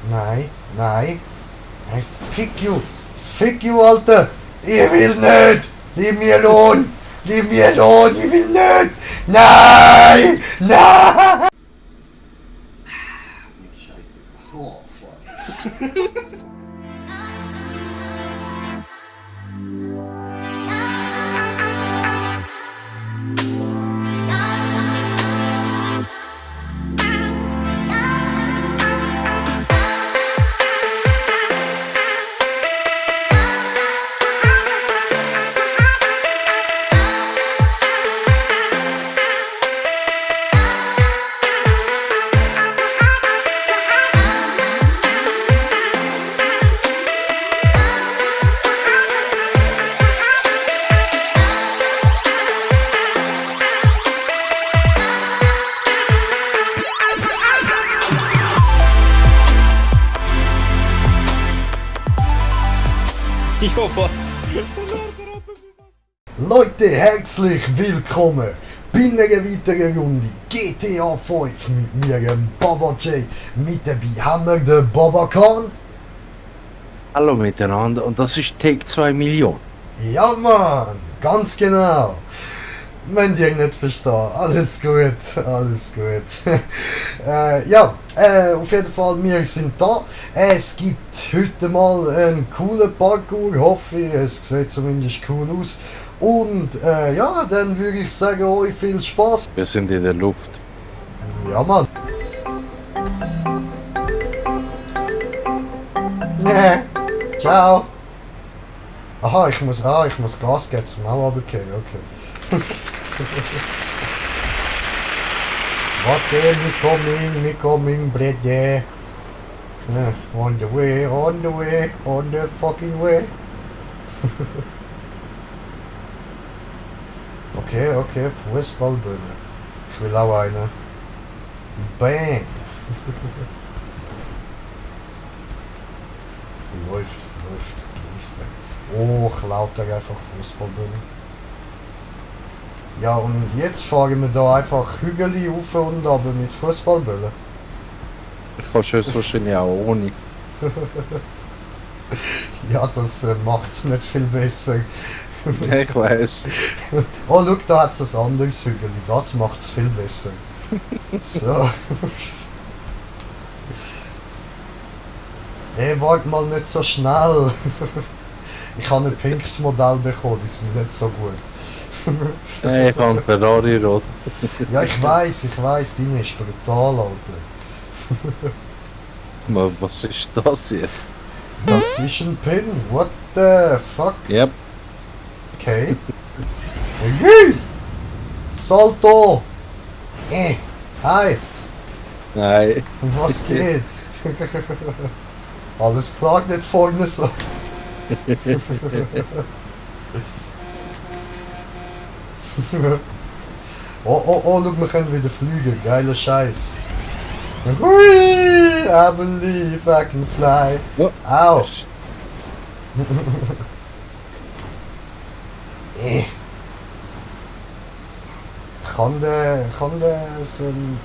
Nein, nein. Nein, fick you, Alter. Ich will nicht. Leave me alone. Leave me alone, ich will nicht. Nein, nein. Scheiße. Oh, fuck. Jo, was? Leute, herzlich willkommen bei einer weiteren Runde GTA 5 mit mir, dem Baba J. Mit dabei haben wir den Baba Khan. Hallo miteinander und das ist Take 2 Millionen. Ja Mann, ganz genau. Wenn ihr nicht verstehen, alles gut, alles gut. Auf jeden Fall, wir sind da. Es gibt heute mal einen coolen Parkour, hoffe ich, es sieht zumindest cool aus. Und dann würde ich sagen, euch viel Spaß. Wir sind in der Luft. Ja Mann. Nee. Ciao. Aha, ich muss Gas geben zum auch runtergehen, okay. Hotel, we coming, brother. On the way, on the fucking way. Okay, Fußballbälle. Ich will auch eine. Bang! läuft, Gangster. Oh, klaut er einfach Fußballbälle. Ja, und jetzt fahren wir da einfach Hügel auf und ab mit Fußballbällen. Kannst du es wahrscheinlich auch ohne. Ja, das macht's nicht viel besser. Ich weiß. Oh, schau, da hat es ein anderes Hügel. Das macht's viel besser. So. Hey, warte mal nicht so schnell. Ich habe ein pinkes Modell bekommen, die sind nicht so gut. Hey, ich habe Ferrari rot. Ja, ich weiß, deine ist brutal, Alter. Was ist das jetzt? Das ist ein Pin, what the fuck? Yep. Okay. Hey! Salto! Hi! Nein. Was geht? Alles klar, nicht vorne so. Oh, look, wir können wieder fliegen. Geiler Scheiß. Hui, I believe I can fly. Oh. Au! Kann der so ein...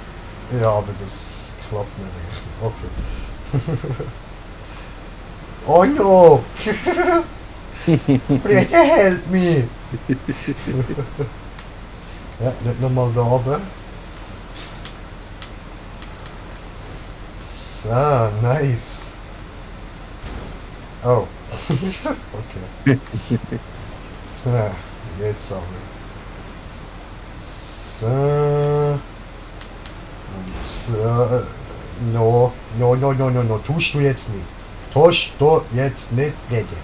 Ja, aber das klappt nicht richtig. Okay. Oh no! Bitte help me! Ja, nicht nochmal da oben. So, nice. Oh. Okay. Ja, jetzt aber. So. Und so. No, tust du jetzt nicht. Tust du jetzt nicht, bitte.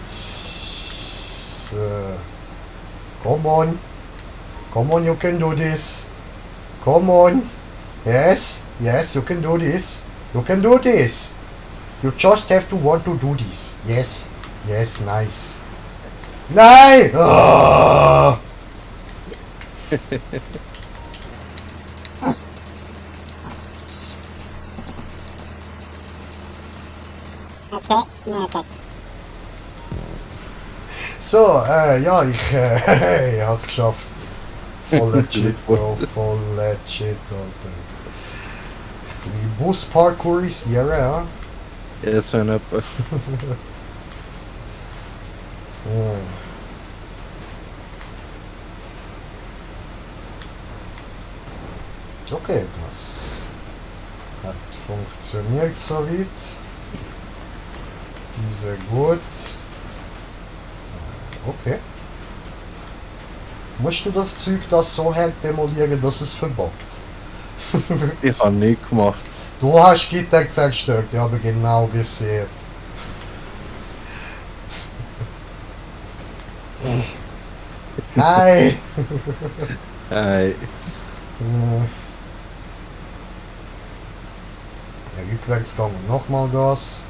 So. Come on, you can do this. Come on. Yes, you can do this. You can do this. You just have to want to do this. Yes, nice. Nein! Oh! Okay. So, ja, ich hab's geschafft. Voll legit, Bro, voll legit, Alter. Die Bus-Parkourisieren, ja. Ja, so in etwa. Ja. Okay, das hat funktioniert soweit. Diese gut. Okay. Musst du das Zeug das so hart demolieren, dass es verbockt? Ich habe nichts gemacht. Du hast Gitter zerstört, ich habe genau gesehen. Hi! Hey, Ja, Rückwärtsgang und nochmal Gas.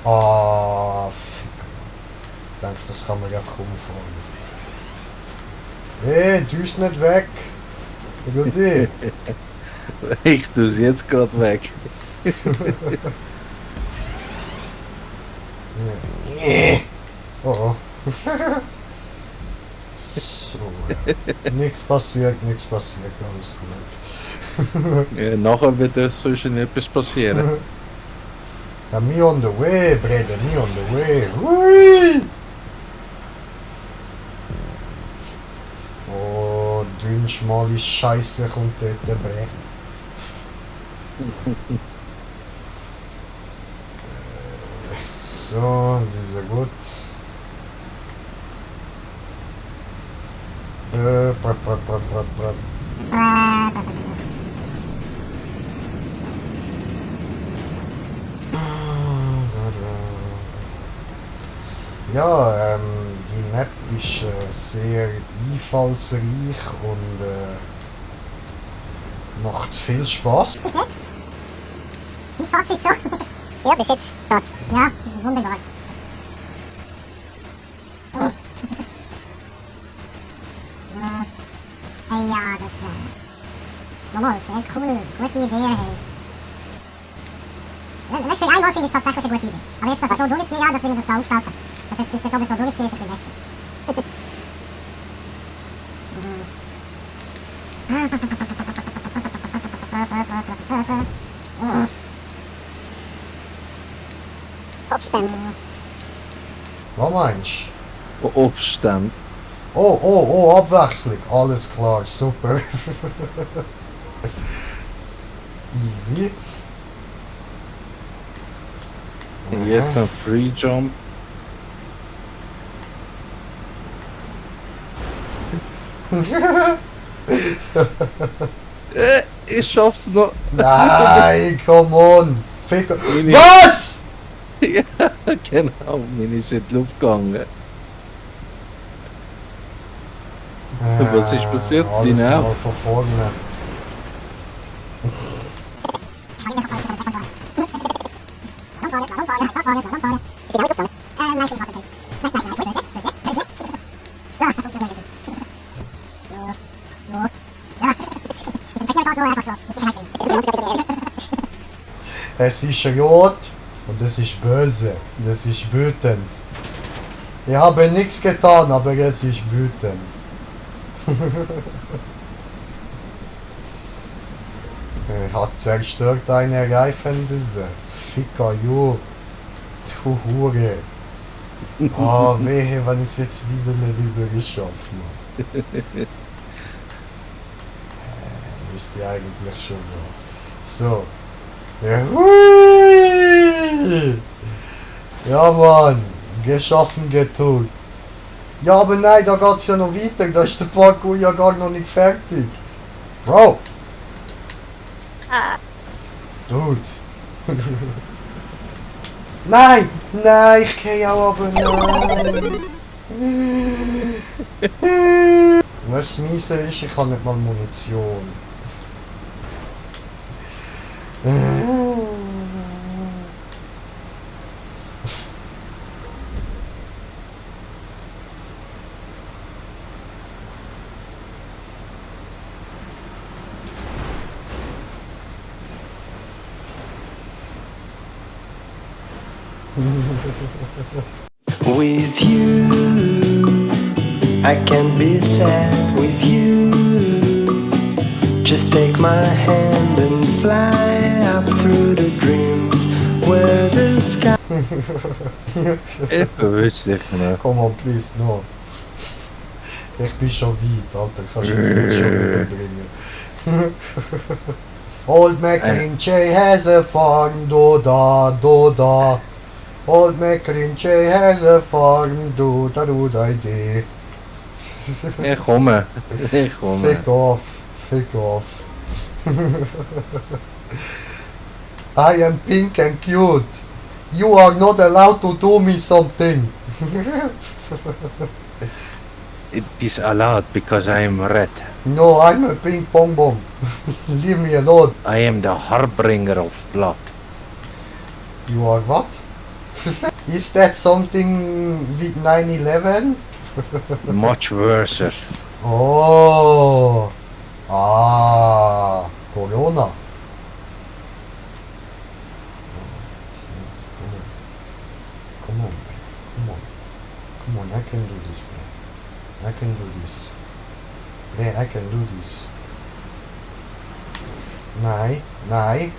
Ah, fick. Ich denke, das kann man einfach umfahren. Hey, du bist nicht weg! Über dich! ich tue es jetzt gerade weg. Oh oh. So, nichts passiert, alles gut. Ja, nachher wird das zwischen etwas passieren. Ja, me on the way, brother, me on the way. Hui! Oh, dünn, schmale Scheiße kommt dort, bre. So, dieser gut. Brat, brat, brat, brat, brat. Ja, die Map ist sehr einfallsreich und macht viel Spaß. Bis jetzt? Wie Fazit so? Ja, bis jetzt dort. Ja, wunderbar. So. Hey, ja, das, nochmal, sehr cool. Gute Idee, hey. Das für einmal finde ich tatsächlich eine gute Idee. Aber jetzt, dass er so durchzieht, ja, dass wir das da aufgebaut haben. Dass jetzt bis der Doppel so durchzieht, ist ein bisschen lästig. Abstand. Was meinst Obstand. du? Oh, Abwechslung. Alles klar, super. Easy. Jetzt ein Free Jump. Ich schaff's noch. Nein, come on. Ficker. Meine- Was? Ja, genau. Meine ist in die Luft gegangen. Was ist passiert? Alles Genau. mal von vorne. Es ist rot und es ist böse. Es ist wütend. Ich habe nichts getan, aber es ist wütend. Er hat zerstört eine Reifendese. Ficker, jo. Du Hure. Ah, wehe, wenn ich es jetzt wieder nicht übergeschafft habe. Müsste eigentlich schon mal. So. Ja, hui! Ja, Mann. Geschaffen, getut. Ja, aber nein, da geht's ja noch weiter. Da ist der Parkour ja gar noch nicht fertig. Bro! Dude. Nein! Nein, ich gehe auch aber nein! Was das Miese ist, ich habe nicht mal Munition. With you, I can be sad with you. Just take my hand and fly up through the dreams where the sky. Ich wüsste dich nicht. Come on, please, no. Ich bin schon weit, Alter. Kannst du es nicht schon wieder bringen. Old McClinchy has a farm, do da, do da. Old McClinchy has a farm, do da, do da, dee. Ich komme. Ich komme. Fick off, fick off. I am pink and cute. You are not allowed to do me something. It is allowed because I am red. No, I'm a pink bonbon. Leave me alone. I am the harbinger of blood. You are what? Is that something with 9/11? Much worse. Oh. Ah. Corona. Come on. Come on. Come on, I can do this, bro. I can do this. Yeah, I can do this. Nein, nein.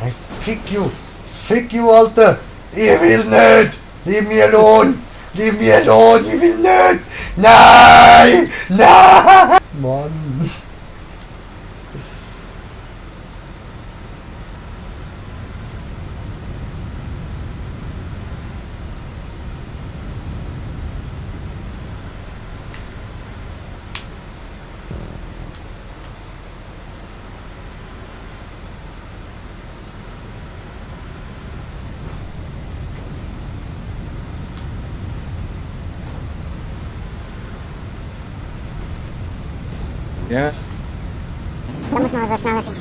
I fick you. Fick you, Alter. Ich will nicht. Leave me alone. Leave me alone. Ich will nicht. Nein. Nein. Mann. Ja? Da muss man so schnell sein.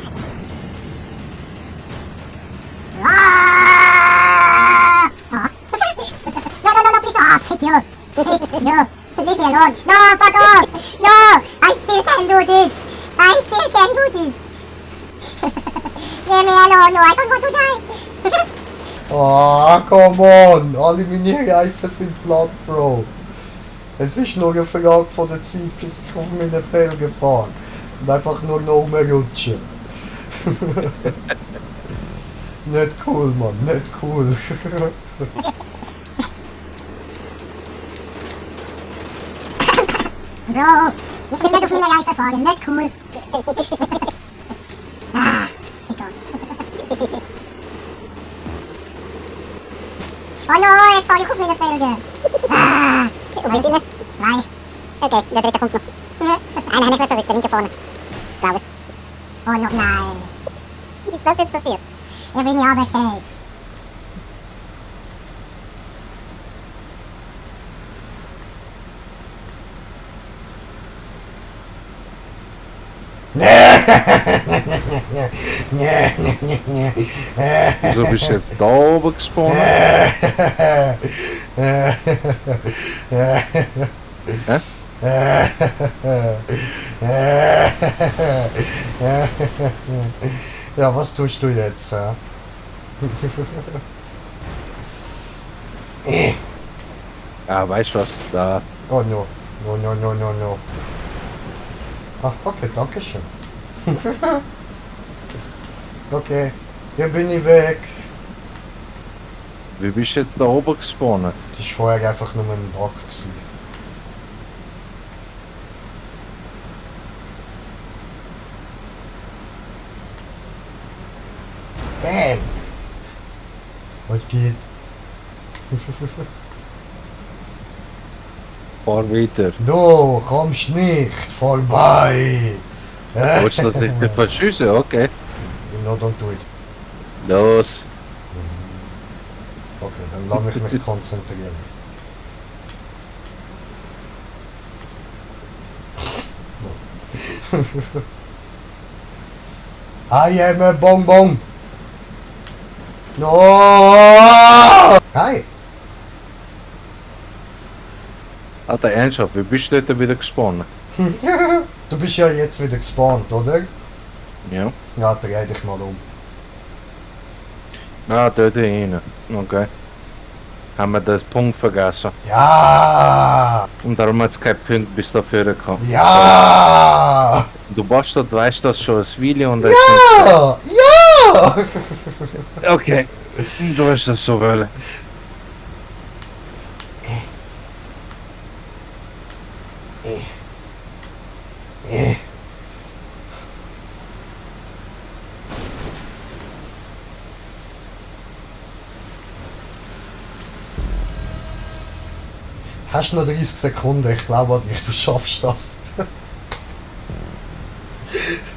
No, please, fick you. Fick you. Leave me alone. No, fuck off. No, I still can do this. I still can do this. Leave me alone. No, I don't want to die. Ah, come on. Alle meine Reifen sind platt, Bro. Es ist nur eine Frage von der Zeit, bis ich auf meine Felgen fahre. Und einfach nur noch rumrutschen. Nicht cool, Mann. Nicht cool. Bro, ich will nicht auf meine Reifen fahren. Nicht cool. Ah, fick off. Oh no, jetzt fahre ich auf meine Felgen. Ah, eins, zwei. Okay, der dritte kommt noch. Einer hat nicht mehr erwischt, der linke vorne. Glaube ich. Oh noch nein. Was ist jetzt passiert? Ich bin ja runtergefallen. Wieso bist du jetzt da oben gespawnt? Ja, was tust du jetzt? Ja, weißt du was? Da. Oh no. No, no, no, no, no. Ah, okay, danke schön. Okay, hier bin ich weg. Wie bist du jetzt da oben gespawnt? Es war vorher einfach nur ein Bug gewesen. Bam! Was geht? Fahr weiter. Du kommst nicht vorbei! Willst du, dass ich dich verschüsse? Okay. No, don't do it. Los. Okay, dann lass mich konzentrieren. I am a bonbon! No! Hi! Alter, ernsthaft, wie bist du dort wieder gespawnt? Du bist ja jetzt wieder gespawnt, oder? Ja. Ja, dreh dich mal um. Ah, dort hin. Okay. haben wir den Punkt vergessen. Ja! Und darum hat es keinen Punkt bis dafür gehabt. Ja! Du Bastard weißt das schon ein Weile und Ja! Ja! okay, du hast das so wollen. Hast noch 30 Sekunden, ich glaube an dich, du schaffst das.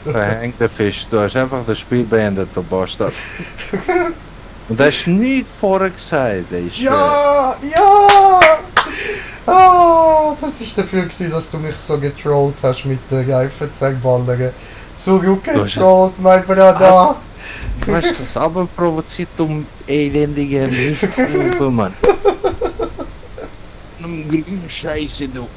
Verhängt der Fisch, du hast einfach das Spiel beendet, du Bastard. Und das hast nicht vorher gesagt, ey. Ja! Ja! Ah, das ist dafür gewesen, dass du mich so getrollt hast mit den Reifenzeigballern. So gut getrollt, mein Bruder! Du hast das aber provoziert, um elendige Mistrufe, Mann. Grüne Scheiße, du.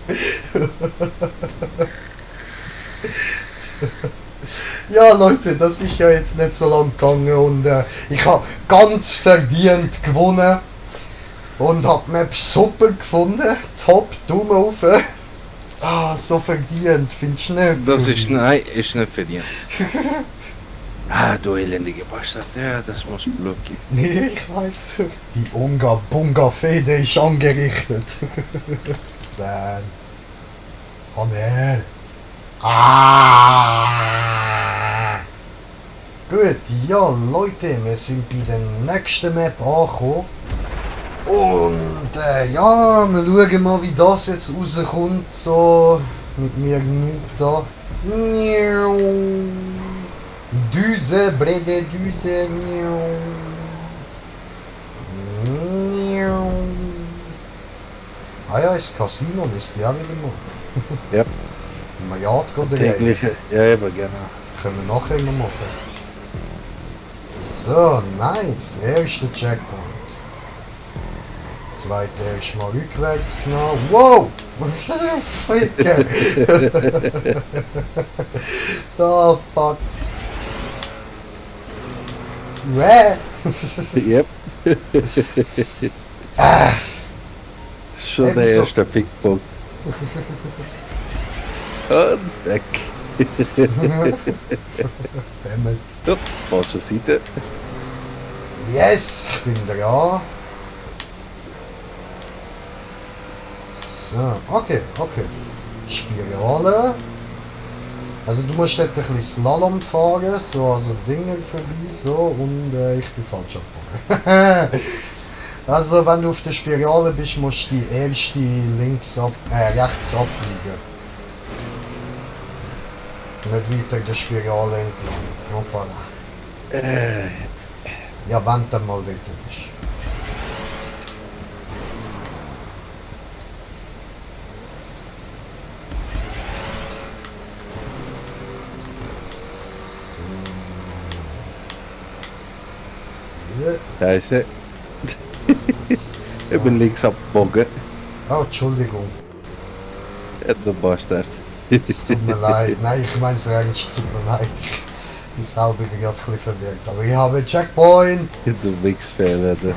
Ja Leute, das ist ja jetzt nicht so lang gegangen und ich habe ganz verdient gewonnen und habe mir super gefunden. Top, Daumen auf. Ah, so verdient, findest du nicht? Das ist, nein, ist nicht verdient. Ah, du elendige Bastard, ja, das muss Blut geben. Nee, ich weiß. Die Unga-Bunga-Fehde ist angerichtet. Dann. Komm her. Ah! Gut, ja Leute, wir sind bei der nächsten Map angekommen. Und ja, wir schauen mal, wie das jetzt rauskommt, so mit mir Noob da. Düse, Brede, Düse. Ah ja, ist Casino, müsst ihr auch wieder machen. Ja. Mariat oder Tägliche, ja, eben, genau. können wir nachher noch machen. So, nice. Erster Checkpoint. Zweiter erstmal rückwärts genommen. Wow! Ficke! Da fuck. Red! Yep. Ah, Schon der Ebenso. erste Pickpunkt. Und weg. Dammit. Ja, falsche Seite. Yes, ich bin dran. So, okay. Spirale. Also du musst dort ein bisschen Slalom fahren, so also Dinge vorbei, so und ich bin falsch abgebogen. Also wenn du auf der Spirale bist, musst du die erste rechts abbiegen. Nicht weiter der Spirale entlang. Hoppala. Ja, wenn du mal dort bist. Scheiße. Ich bin links abgebogen. Oh, Entschuldigung. Ja, der Bastard. Es tut mir leid. Nein, ich meine es eigentlich, es tut mir leid. Ich bin selber gerade ein bisschen verwirrt. Aber ich habe einen Checkpoint. Du Wichsfehler, du.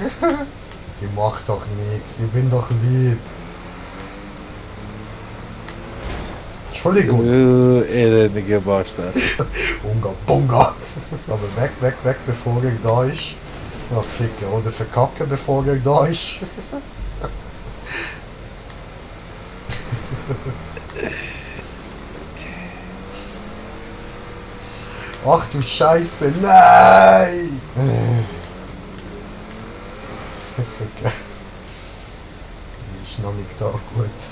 Die macht doch nichts. Ich bin doch lieb. Entschuldigung. Elendige Bastard. Unga, Bunga. Aber weg, bevor er da ist. Ja, ficken. Oder verkacken, bevor er da ist. Ach du Scheiße, nein! Ficken. Ist noch nicht da gut.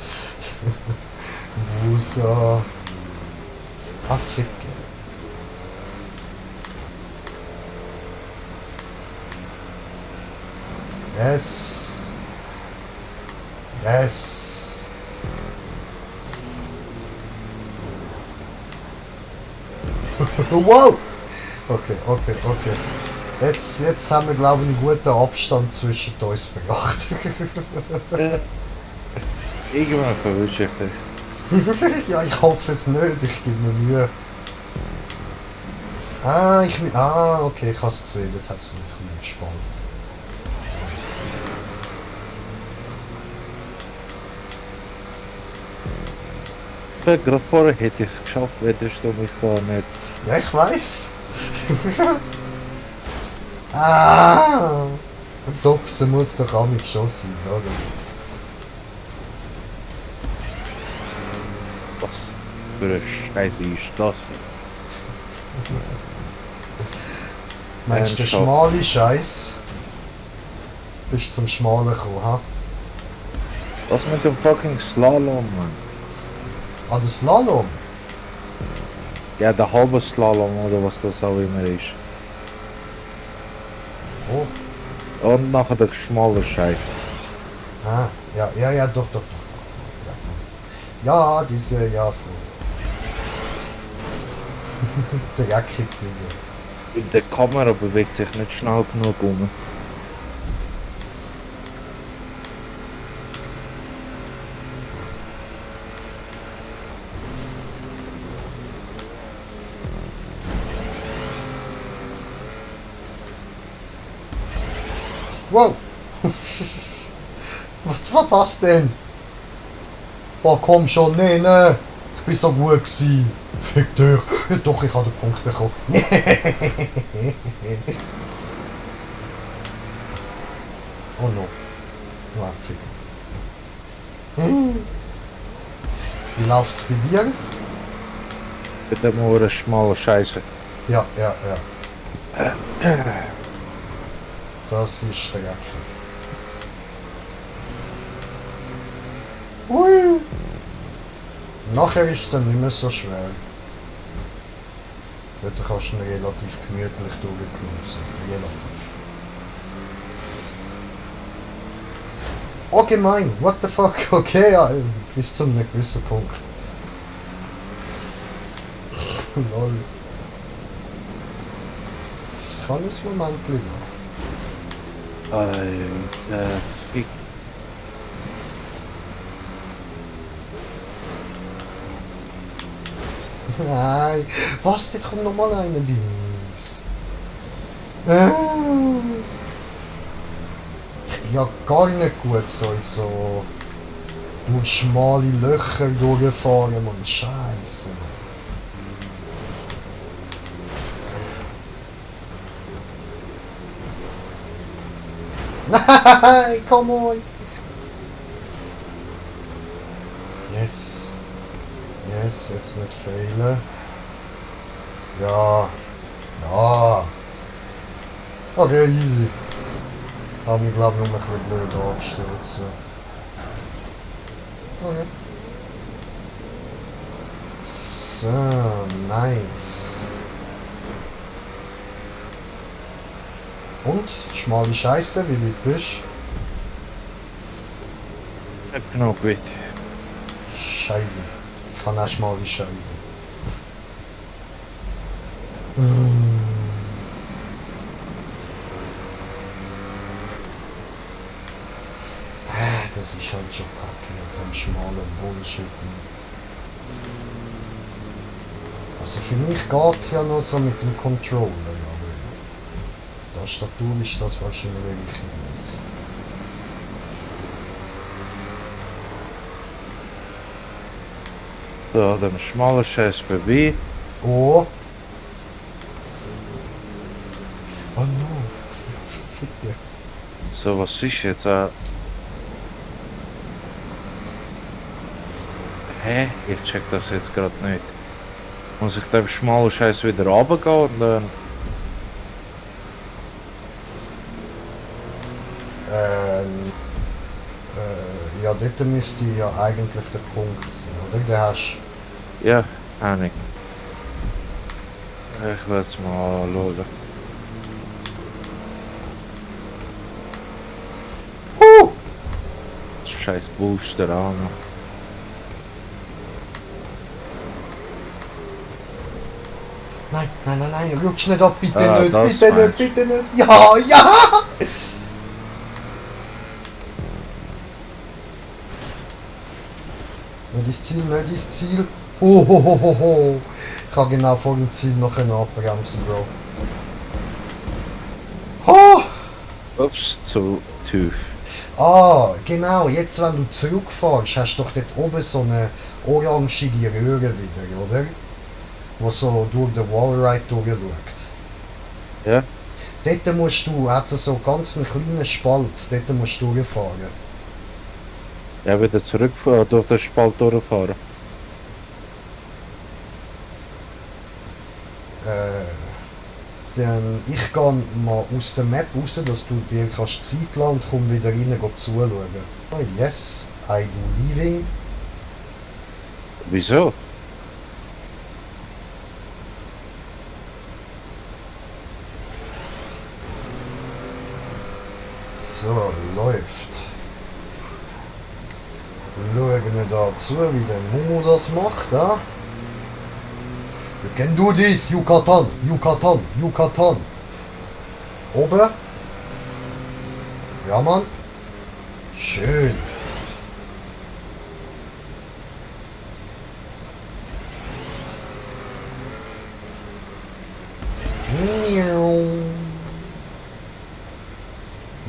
Wusa. Ah, ficken. Yes. Yes. Wow! Okay. Jetzt haben wir, glaube ich, einen guten Abstand zwischen uns gebracht. Irgendwann verwünsche ich dich. Ja, ich hoffe es nicht, ich gebe mir Mühe. Okay, ich habe es gesehen, dort hat es mich mehr gespalten. Gerade vorher hätte ich es geschafft, hättest du mich gar nicht. Ja, ich weiß. Ah! Topsen muss doch auch mit schon sein, oder? Was für eine Scheiße ist das? Meinst du den Ernsthaft? schmale Scheiß? Bist zum Schmalen gekommen, ha? Was mit dem fucking Slalom, Mann? Ah, der Slalom? Ja, der halbe Slalom oder was das auch immer ist. Oh. Und nachher der schmale Scheiß. Ah, ja, doch. Ja, voll. Ja, diese, ja, voll. Der Jacke, diese. Die Kamera bewegt sich nicht schnell genug um. Wow! Was war das denn? Oh, komm schon, nee. Ich bin so gut gewesen. Fick dich. Ja, doch, ich habe den Punkt bekommen. Oh no. Ah, fick. Wie läuft's bei dir? Mit dem Ohren schmale Scheiße. Ja. Das ist der Jacke. Ui. Nachher ist es dann nicht mehr so schwer. Dort kannst du ihn relativ gemütlich durchcruisen. Relativ. Allgemein, what the fuck? Okay, ja, bis zu einem gewissen Punkt. Lol. Das kann ein Moment bleiben. Alter, fick. Nein, was? Dort kommt nochmal einer wie mies. Ich bin ja gar nicht gut so durch schmale Löcher durchfahren, man. Scheiße. Nein, come on. Yes. Yes, jetzt nicht fehlen. Ja. Okay, easy. Habe mich glaube ich nur ein bisschen blöd angestürzt. Okay. So, nice. Und? Schmale Scheiße, wie weit bist Nicht genug weit. du? Scheiße. Ich kann auch schmale Scheiße. Das ist halt schon kacke mit dem schmalen Bullshit. Also für mich geht's ja noch so mit dem Controller, aber Tastatur ist das wahrscheinlich wirklich mies. So, der schmale Scheiß vorbei. Oh! Oh no! Fick. So, was ist jetzt? Hä? Ich check das jetzt gerade nicht. Muss ich den schmalen Scheiß wieder runtergehen und dann... Ja, dort müsste ja eigentlich der Punkt sein, oder? Den hast Ja, einig. Ich will es mal anschauen. Scheiß Booster an. Nein, rutsch nicht ab, bitte Ah, nicht, das bitte meinst nicht, bitte nicht. Ja! Nicht ins Ziel, nicht ins Ziel. Hohohoho. Ich kann genau vor dem Ziel noch abbremsen, Bro. Oh! Ups, zu tief. Ah, genau, jetzt wenn du zurückfährst, hast du doch dort oben so eine orangige Röhre wieder, oder? Wo so durch den Wallride durchschaut. Ja. Dort musst du, hat es so ganz einen kleinen Spalt, dort musst du durchfahren. Ja, wieder zurückfahren, durch den Spalt durchfahren. Dann ich gehe mal aus der Map raus, dass du dir kannst Zeit lassen und komm wieder rein zuschauen. Oh, yes, I do leaving. Wieso? So, läuft. Schauen wir da zu, wie der Momo das macht, ja? You can do this, Yucatan, Yucatan, Yucatan. Oben. Ja, Mann. Schön.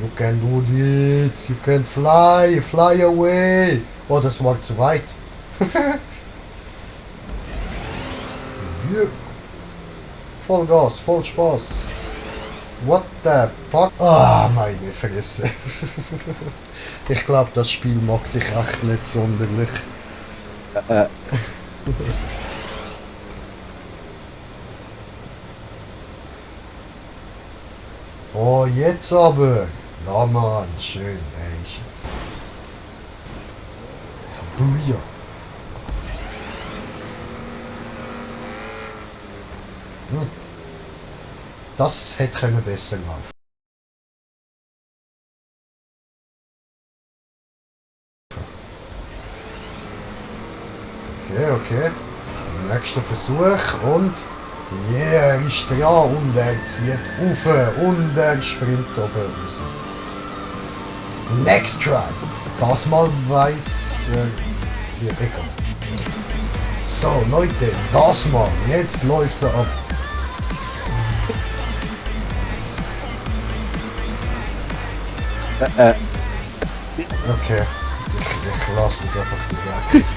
You can do this, you can fly, fly away. Oh, das war zu weit. Ja. Voll Gas, voll Spaß. What the fuck? Ah, meine Fresse. Ich glaube, das Spiel mag dich echt nicht sonderlich. Oh, jetzt aber. Ja, Mann, schön, da ist es. Buja. Das hätte können besser laufen. Okay, okay. Nächster Versuch und yeah, er ist dran und er zieht auf und er springt oben raus. Next try. Das mal weiß egal. So Leute, das mal, jetzt läuft sie ab. Okay, ich lasse es einfach direkt.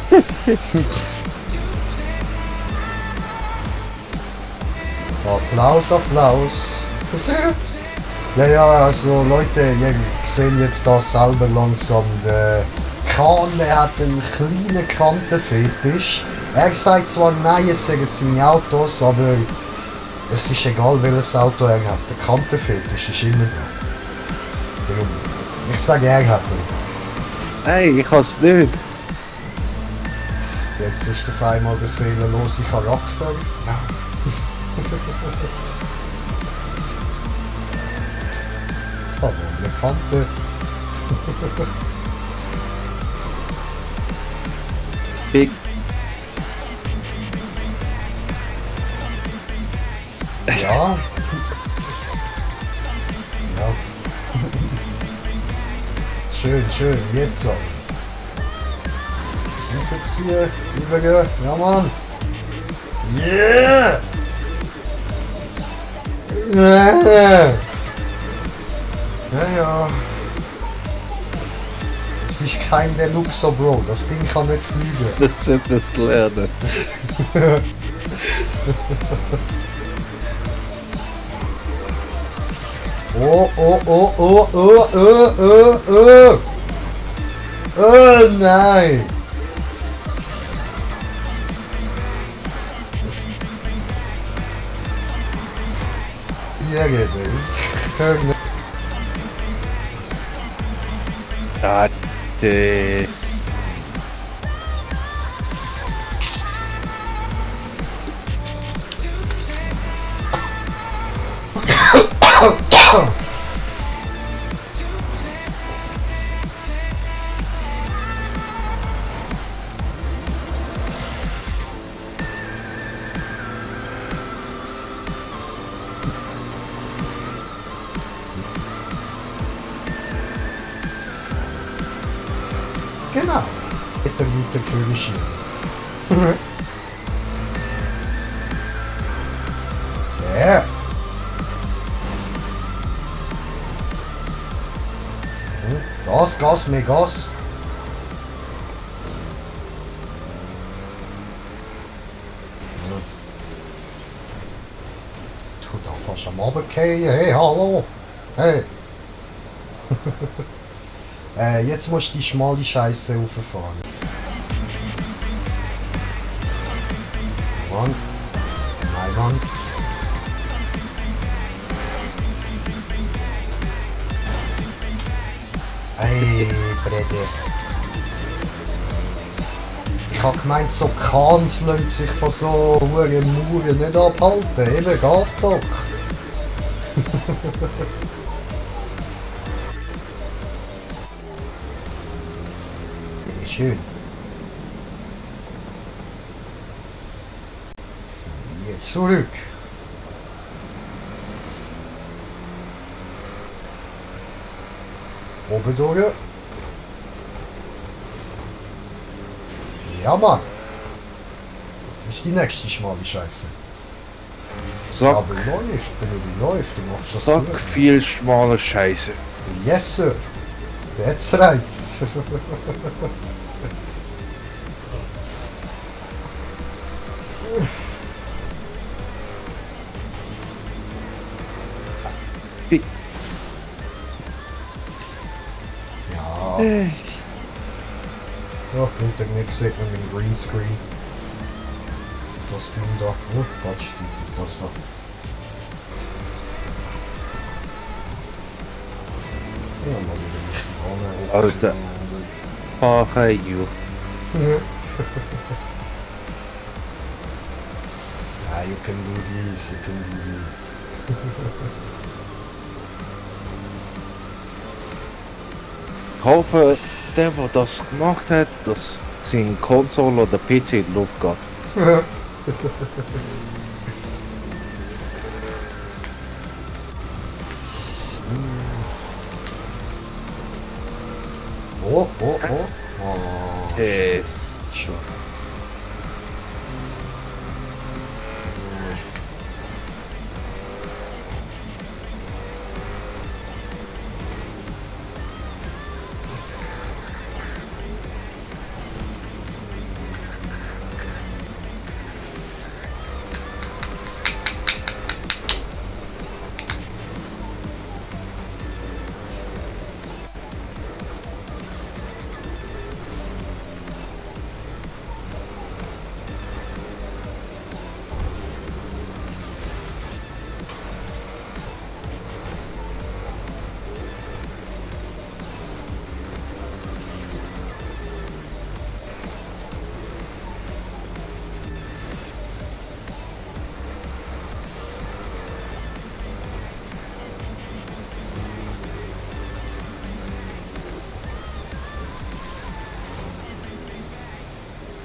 Applaus, Applaus. Ja, also Leute, ihr seht jetzt da selber langsam, der Kahn, der hat einen kleinen Kantenfetisch. Er sagt zwar, nein, es sind seine Autos, aber es ist egal, welches Auto er hat. Der Kantenfetisch ist immer da. Darum, ich sage, er hat ihn. Hey, ich hab's nicht. Jetzt ist auf einmal der seelenlose Charakter. Ja. Aber eine Kante. Big. Ja. Ja. Schön, schön, jetzt so. Aufziehen, übergehen, ja Mann. Yeah! Ja. Das ist kein Deluxo, Bro. Das Ding kann nicht fliegen. Das wird jetzt lernen. Oh. Oh nein! Irgendwie. Ich höre nicht. Das. Genau. Weiter für Ski. Ja. Gas, mehr Gas. fast am Abendgehen. Hey, hallo! Hey! Jetzt musst du die schmale Scheiße rauffahren. Mann. Nein, Mann. Ey, Brede. Ich hab gemeint, so Kahns lassen sich von so hohen Mauern nicht abhalten. Eben, geht doch. Bitte schön. Jetzt zurück. Oben durch. Ja, Mann. Das ist die nächste schmale Scheiße. Sack, Aber läuft, Bruder, läuft. Du machst das sack gut. viel schmale Scheiße. Yes, sir. That's right. Ja. Ja, hinter mir sieht man den Greenscreen. Was tun da? Oh, falsche Seite, das da. Ja, mal wieder richtig Alter. Fuck you. Ja, you can do this, you can do this. Ich hoffe, der das gemacht hat, dass sein Konsole oder PC in die Luft geht. Oh, oh, oh. Oh, Yes. schon. Nee.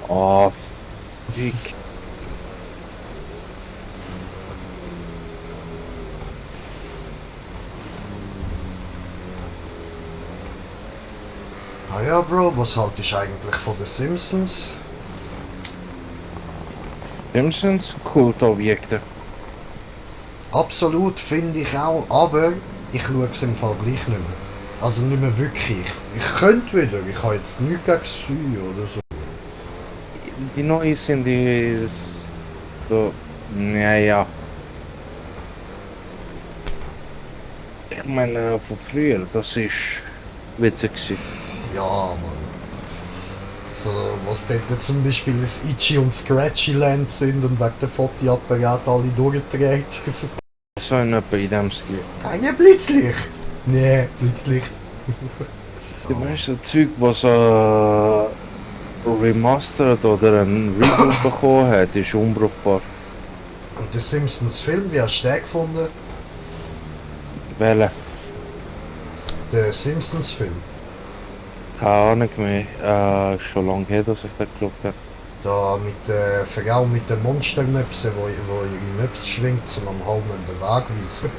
Oh, fick. Ah ja, Bro, was haltest du eigentlich von den Simpsons? Simpsons, Kultobjekte. Absolut, finde ich auch, aber ich schaue es im Fall gleich nicht mehr. Also nicht mehr wirklich. Ich könnte wieder, ich habe jetzt nichts gegen sie oder so. Die neuen sind die so, naja. Ich meine, von früher, das ist witzig gewesen. Ja, Mann. So, was dort zum Beispiel das Itchy und Scratchy Land sind und wegen der Fotoapparat alle durchgedreht. So in etwa in dem Stil. Keine Blitzlicht! Nee, Blitzlicht. Die meisten Zeug, was remastered oder ein Reboot bekommen hat, ist unbrauchbar. Und der Simpsons Film, wie hast du den gefunden? Welche? Der Simpsons Film. Keine Ahnung mehr. Schon lange her, dass ich das geschaut habe. Da mit der Frau mit den Monstermöpsen, wo ihre Möpse schwingt, um am Haumen den Weg weisen.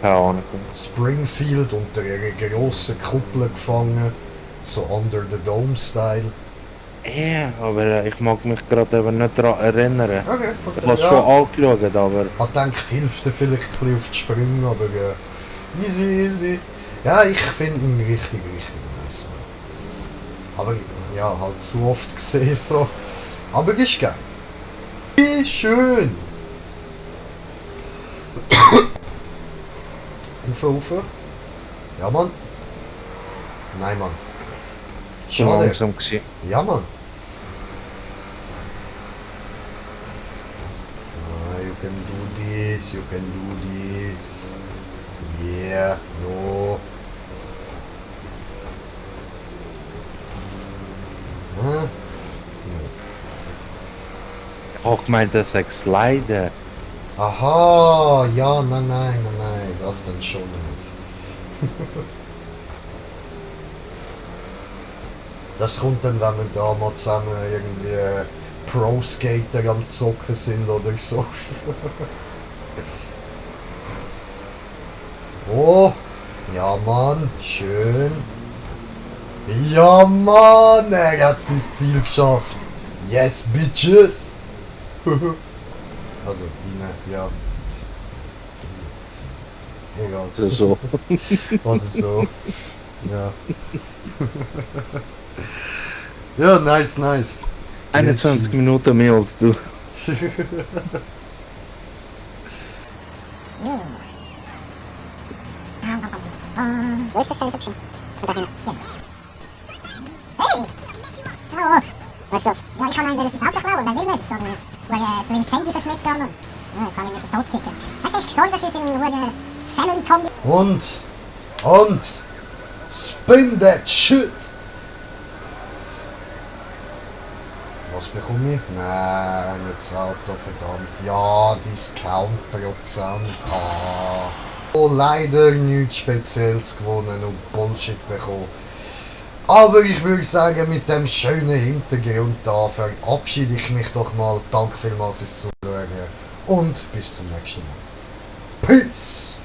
Keine Ahnung mehr. Springfield unter einer grossen Kuppel gefangen, so Under the Dome Style. Ja, aber ich mag mich gerade eben nicht daran erinnern. Okay, Ich habe es schon angeschaut, aber Ich hab gedacht, hilft dir vielleicht ein bisschen auf die Sprünge, aber easy, easy. Ja, ich finde ihn richtig, richtig nice. Aber ja, halt zu oft gesehen so. Aber ist geil. Wie schön. Rauf. Ja, Mann. Nein, Mann. Schon Schade. langsam gewesen. Ja, Mann. Ah, you can do this, you can do this. Yeah, no. Hm? Ich hab gemeint, das sei Sliden. Aha, ja, nein, das dann schon nicht. Das kommt dann, wenn wir da mal zusammen irgendwie Pro-Skater am Zocken sind oder so. Oh, ja Mann, schön. Ja Mann, er hat sein Ziel geschafft. Yes, bitches. Also, ja. Egal. Also so. Oder so. Ja. Ja, nice. 21 Minuten mehr als du. Wo ist das schon so gewesen? Da hinten. Hey! Hallo! Was ist los? Ja, ich habe einen, der ist Auto klauen, der will nicht, so ein Shady verschnickt da, Mann. Ja, jetzt habe ich müssen totkicken. Hast du, der ist gestorben für seinen Family-Kombi? Und spin that shit! Was bekomme ich? Nein, nicht das Auto, verdammt. Ja, Discount-Prozent. Ah. Oh, leider nichts Spezielles gewonnen und Bullshit bekommen. Aber ich würde sagen, mit dem schönen Hintergrund da verabschiede ich mich doch mal. Danke vielmals fürs Zuschauen und bis zum nächsten Mal. Peace!